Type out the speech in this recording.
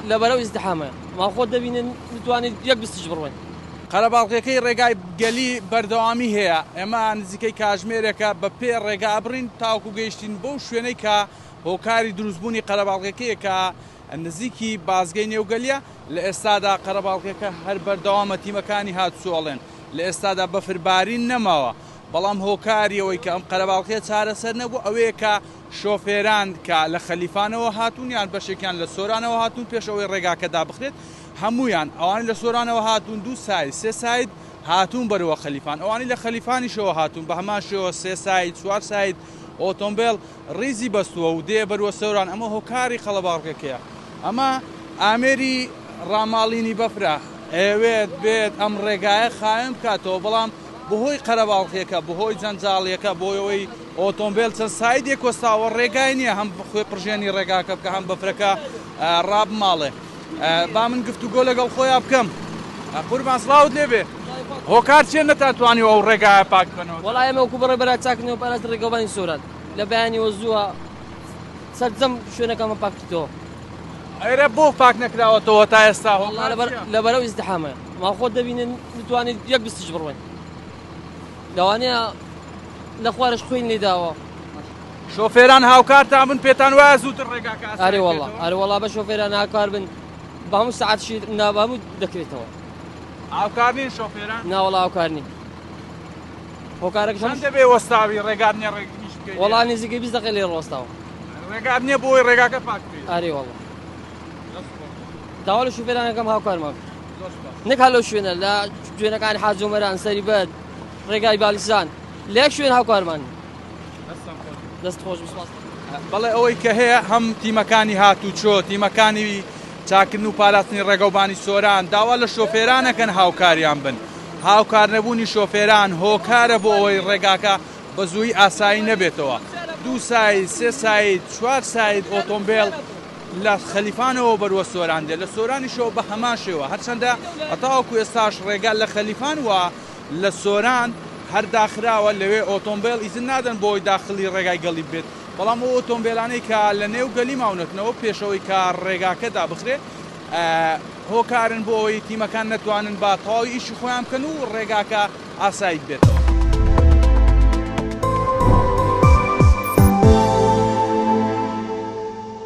لەبەرەو ئیزدحامە ما خۆت دەبینن نتوانین یەک بستیش بڕۆین. قەرەباڵغیەکەی ڕێگای گەلی بەردەوامی هەیە، ئێمە نزیکەی کاژمێرێکە بە پێ ڕێگا ئەبڕین تاوەکو گەیشتین بەو شوێنەی کە هۆکاری دروستبوونی قەرەباڵغیەکەیە کە نزیکی بازگەی نێو گەلیە، لە ئێستادا قەرەباڵغیەکە هەر بەردەوامە تیمەکانی هاتوچۆ ئەڵێن لە ئێستادا بەفر بارین نەماوە، بەڵام هۆکاری ئەوەی کە ئەم قەرەباڵغیە چارەسەر نەبوو ئەوەیە کە شۆفێران کە لە خەلیفانەوە هاتوون یان بەشێکیان لە سۆرانەوە هاتوون پێش ئەوەی ڕێگاکە دابخرێت هەموویان ئەوانەی لە سۆرانەوە هاتوون دوو ساید سێ ساید هاتوون بەرەوە خەلیفان ئەوانەی لە خەلیفانیشەوە هاتوون بە هەمان شێوە سێ ساید چوار ساید ئۆتۆمبێل ڕیزی بەستووە و دێ بەروە سۆران ئەمە هۆکاری قەڵەباڵغیەکەیە ئەمە ئامێری ڕاماڵینی بەفرە ئەیەوێت بێت ئەم ڕێگایە خاوێن بکاتەوە بەڵام بەهۆی قەرەباڵغیەکە، بەهۆی جەنجاڵیەکە، بۆی ئەوەی ئۆتۆمبێل چەند سایدێک وەستاوە ڕێگای نییە هەم خۆی پڕژێنی ڕێگاکە بکە هەم بەفرەکە ڕابماڵێ. با من گفتوگۆ لەگەڵ خۆیان بکەم. قوربان سڵاوت لێبێ هۆکار چیە نەتانتوانیوە ئەو ڕێگایە پاک بکەنەوە؟ وەڵا ئێمە وەکو بەڕێوەبەران چاکردنەوە پاراستنی ڕێگەوبانی سۆران لە بەیانیەوە زووە سەرجەم شوێنەکانمان پاک کردەوە. ئەرە بۆ پاک نەکراوەتەوە تا ئێستا؟ وەڵا لەبەرەو ئیزدحامە ما خۆت دەبینن نتوانین یەک بستیش بڕۆین لەوانەیە لە خوارش خوێن لێ داوە. شۆفێران هاوکارتان بن پێتان وایە زووتر ڕێگاکە ئاسایی ئەرێ وەڵا ئەرێ وەڵا بە شۆفێران هاوکار بن بە هەموو سەعات شیر نا بە هەموو دەکرێتەوە. هاوکار نین شۆفێران؟ نا وەڵا هاوکار نین. هۆکارەکەش چەند دەبێ وەستاوی ڕێگات نییە ڕێگ ئیش بکەی؟ وەڵا نزیکەی 20 دەقەی لێ ڕۆستاوم. ڕێگات نییە بۆ ئەوەی ڕێگاکە پاک بکەیتەوە؟ ئەرێ وەڵا. داوا لە شوفێران ئەکەم هاوکارمان بن. نەک هەر لەو شوێنە لە شوێنەکانی حاجی ئۆمەران، سەریبەد، ڕێگای بالیسان لە یەک شوێن هاوکارمان نین. دەست خۆش بی سوپاس. بەڵێ ئەوەی کە هەیە هەم تیمەکانی هاتوچۆ، تیمەکانی چاککردن و پاراستنی ڕێگەوبانی سۆران داوا لە شۆفێران ئەکەن هاوکاریان بن. هاوکار نەبوونی شۆفێران هۆکارە بۆ ئەوەی ڕێگاکە بە زوویی ئاسایی نەبێتەوە. دوو ساید، سێ ساید، چوار ساید ئۆتۆمبێل لە خەلیفانەوە بەروە سۆران دێت، لە سۆرانیشەوە بە هەمان شێوە، هەرچەندە تاوەکو ئێستاش ڕێگا لە خەلیفان و لە سۆران هەر داخراوە، لەوێ ئۆتۆمبێل ئیزن نادەن بۆ ئەوەی داخڵی ڕێگای گەڵی ببێت، بەڵام ئەو ئۆتۆمبێلانەی کە لە نێو گەلی ماونەتنەوە پێش ئەوەی کە ڕێگاکە دابخرێت هۆکارن بۆ ئەوەی تیمەکان نەتوانن بە تەواوی ئیشی خۆیان بکەن و ڕێگاکە ئاسایی ببێتەوە.